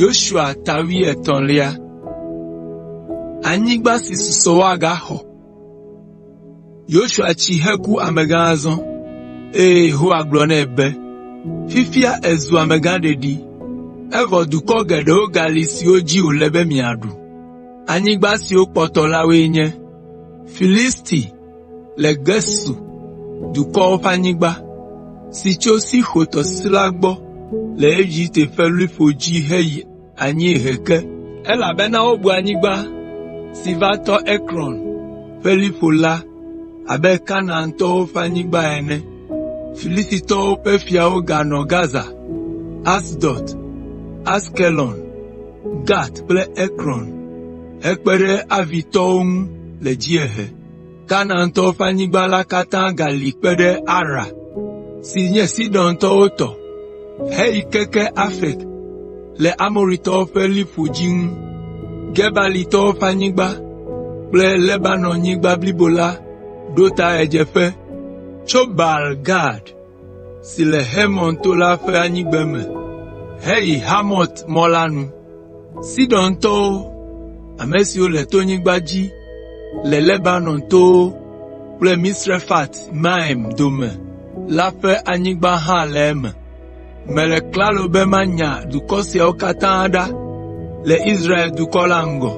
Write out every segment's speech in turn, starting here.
Yosua ta wuietɔ̃lia. Anyigba si susɔ woagaxɔ. Yosua tsi heku amegã azɔ, eye Yehowa gblɔ nɛ be, “Fifia èzu amegã ɖeɖi, evɔ dukɔ geɖewo gali siwo dzi wòle be miaɖu. Anyigba siwo kpɔtɔ la woe nye: Filisti le Gesur dukɔwo ƒe anyigba, si tso Sixor tɔsisi la gbɔ le Egipte ƒe liƒo dzi heyi anyiehe ke, elabena wobu anyigba si va tɔ Ekron ƒe liƒo la abe Kanaantɔwo ƒe anyigba ene. Filistitɔwo ƒe fiawo ganɔ Gaza, Asdod, Askelon, Gat kple Ekron hekpe ɖe Avitɔwo ŋu le dziehe. Kanaantɔwo ƒe anyigba la katã gali kpe ɖe Ara, si nye Sidontɔwo tɔ, heyi keke Afek le Amoritɔwo ƒe liƒo dzi ŋu. Gebalitɔwo ƒe anyigba kple Lebanɔnyigba blibo la ɖo ta ɣedzeƒe tso Baal Gad si le Hermon to la ƒe anyigbeme heyi Hamat mɔ la nu. Sidontɔwo, ame siwo le tonyigba dzi le Lebanon towo kple Misrefat Maim dome la ƒe anyigba hã le eme. Mele klalo be manya dukɔ siawo katã ɖa le Israel dukɔ la ŋgɔ,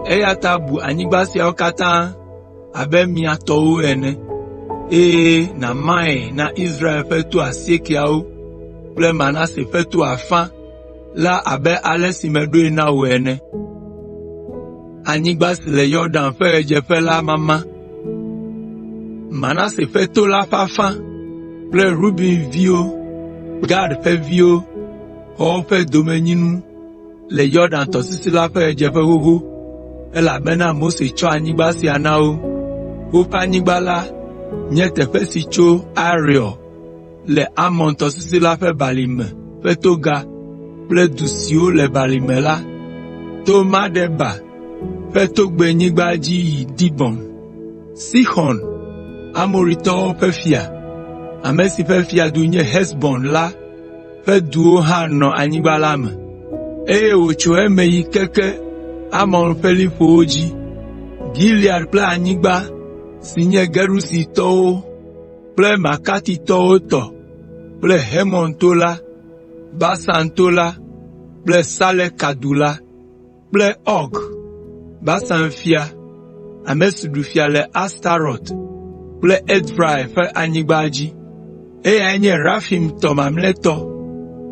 eya ta bu anyigba siawo katã abe mia tɔwo ene, eye nàmae na Israel ƒe to asiekeawo kple Manase ƒe to afã la abe ale si meɖoe na wò ene. Anyigba si le Yɔdan ƒe ɣedzeƒe la mama. Manase ƒe to la ƒe afã kple Ruben viwo, Gad ƒe viwo xɔ woƒe domenyinu le Yɔdan tɔsisi la ƒe ɣedzeƒe xoxo, elabena Mose tsɔ anyigba sia na wo. Woƒe anyigba la nye teƒe si tso Areor le Arnon tɔsisi la ƒe balime ƒe toga kple du siwo le balime la, to Medeba ƒe togbɛnyigba dzi yi Dibon. Sixɔn, Amoritɔwo ƒe fia, ame si ƒe fiadu nye Hesbon la ƒe duwo hã nɔ anyigba la me, eye wòtso eme yi keke Amon ƒe liƒowo dzi, Gilead kple anyigba si nye Gesuritɔwo kple Makatitɔwo tɔ kple Hermon to la, Basan to la kple Saleka du la kple Ɔg, Basan fia, ame si ɖu fia le Astarot kple Edrei ƒe anyigba dzi. Eyae nye Refaimtɔ mamlɛtɔ,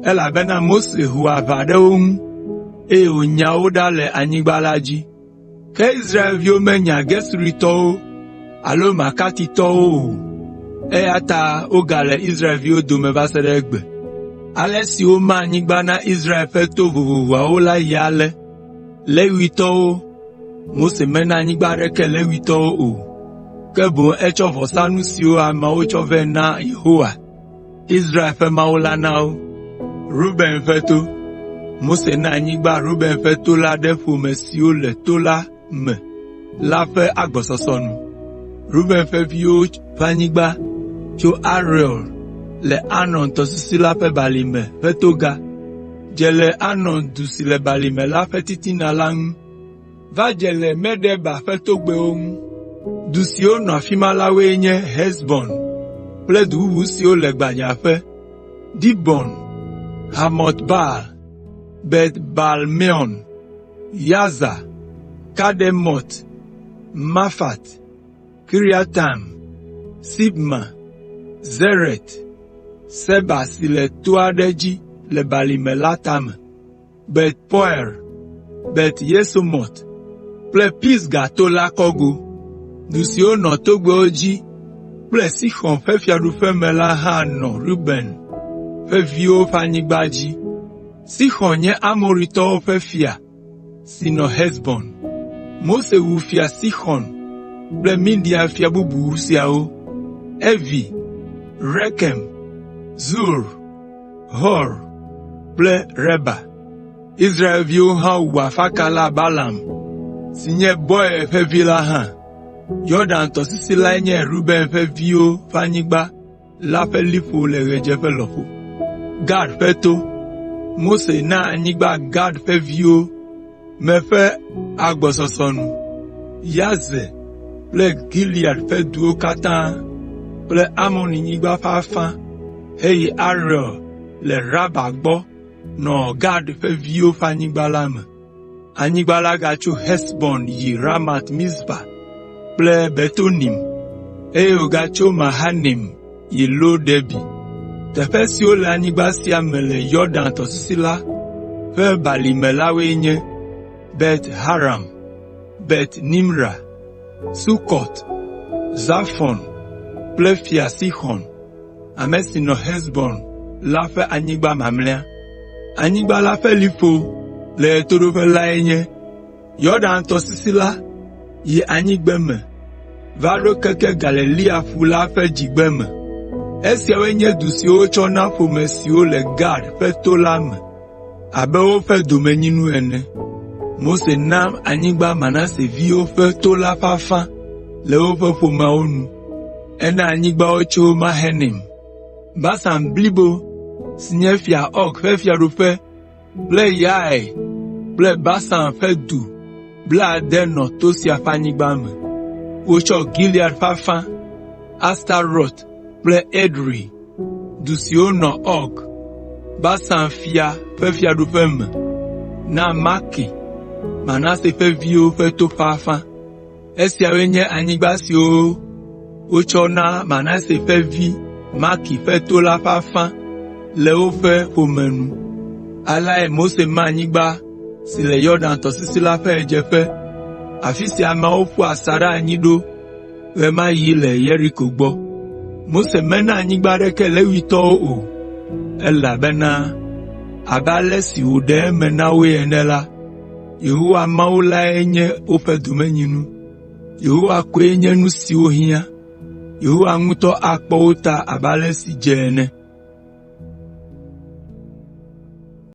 elabena Mose ho aʋa ɖe wo ŋu, eye wònya wo ɖa le anyigba la dzi. Ke Israelviwo menya Gesuritɔwo alo Makatitɔwo o, eya ta wogale Israelviwo dome va se ɖe egbe. Ale si woma anyigba na Israel ƒe to vovovoawo la yi ale: Levitɔwo, Mose mena anyigba aɖeke Levitɔwo o, ke boŋ etsɔ vɔsanu siwo ameawo tsɔ vɛ na Yehowa, Israel ƒe Mawu la na wo. Ruben ƒe to: Mose na anyigba Ruben ƒe to la ɖe ƒome siwo le to la me la ƒe agbɔsɔsɔ nu. Ruben ƒe viwo ƒe anyigba tso Aroer le Arnon tɔsisi la ƒe balime ƒe toga, dze le Arnon du si le balime la ƒe titina la ŋu va dze le Medeba ƒe togbɛwo ŋu. Du siwo nɔ afi ma la woe nye Hesbon kple du bubu siwo le gbadzaƒe, Dibon, Hamot Baal, Bet Baal Meon, Yaza, Kademot, Mafat, Kiriataim, Sibma, Zeret, Seba si le to aɖe dzi le balime la tame. Bet Peor, Bet Yesimot kple Pisga to la kɔgo. Du siwo nɔ togbɛwo dzi kple Sixɔn ƒe fiaɖuƒe me la hã nɔ Ruben ƒe viwo ƒe anyigba dzi. Sixɔn nye Amoritɔwo ƒe fia si nɔ Hesbon. Mose wu Fia Sixɔn kple Midian fia bubu siawo: Evi, Rekem, Zur, Hur kple Reba. Israelviwo hã wu afakala Balaam si nye Beor ƒe vi la hã. Yɔdan tɔsisi lae nye Ruben ƒe viwo ƒe anyigba la ƒe liƒo le ɣedzeƒe lɔƒo. Gad ƒe to. Mose na anyigba Gad ƒe viwo me ƒe agbɔsɔsɔ nu: Yazer kple Gilead ƒe duwo katã kple Amonyigba ƒe afã heyi Aroer le Raba gbɔ nɔ Gad ƒe viwo ƒe anyigba la me. Anyigba la gatso Hesbon yi Ramat Mizpa kple Betonim, eye wògatso Mahanaim yi Lo Debir. Teƒe siwo le anyigba sia me le Yɔdan tɔsisi la ƒe balime la woe nye: Bet Haram, Bet Nimra, Sukɔt, Zafɔn kple Fia Sixɔn, ame si nɔ Hesbon la ƒe anyigba mamlɛa. Anyigba la ƒe liƒo le ɣetoɖoƒe lae nye Yɔdan tɔsisi la yi anyigbeme va ɖo keke Galilea ƒu la ƒe dzigbeme. Esiawoe nye du siwo wotsɔ na ƒome siwo le Gad ƒe to la me abe woƒe domenyinu ene. Mose na anyigba Manase viwo ƒe to la ƒe afã le woƒe ƒomeawo nu. Ena anyigba wo tso Mahanaim, Basan blibo si nye Fia Ɔg ƒe fiaɖuƒe kple Yair kple Basan ƒe du blaade nɔ to sia ƒe anyigba me. Wotsɔ Gilead ƒe afã, Astarot kple Edrei, du siwo nɔ Ɔg, Basan fia ƒe fiaɖuƒe me, na Makir, Manase ƒe viwo ƒe to ƒe afã. Esiawoe nye anyigba siwo wotsɔ na Manase ƒe vi Makir ƒe to la ƒe afã le woƒe ƒome nu. Aleae Mose ma anyigba si le Yɔdan tɔsisi la ƒe ɣedzeƒe, afi si ameawo ƒu asaɖa anyi ɖo ɣe ma ɣi le Yeriko gbɔ. Mose mena anyigba aɖeke Levitɔwo o, elabena abe ale si wòɖe eme na woe ene la, Yehowa Mawu lae nye woƒe domenyinu. Yehowa koe nye nu si wohiã. Yehowa ŋutɔ akpɔ wo ta abe ale si dze ene.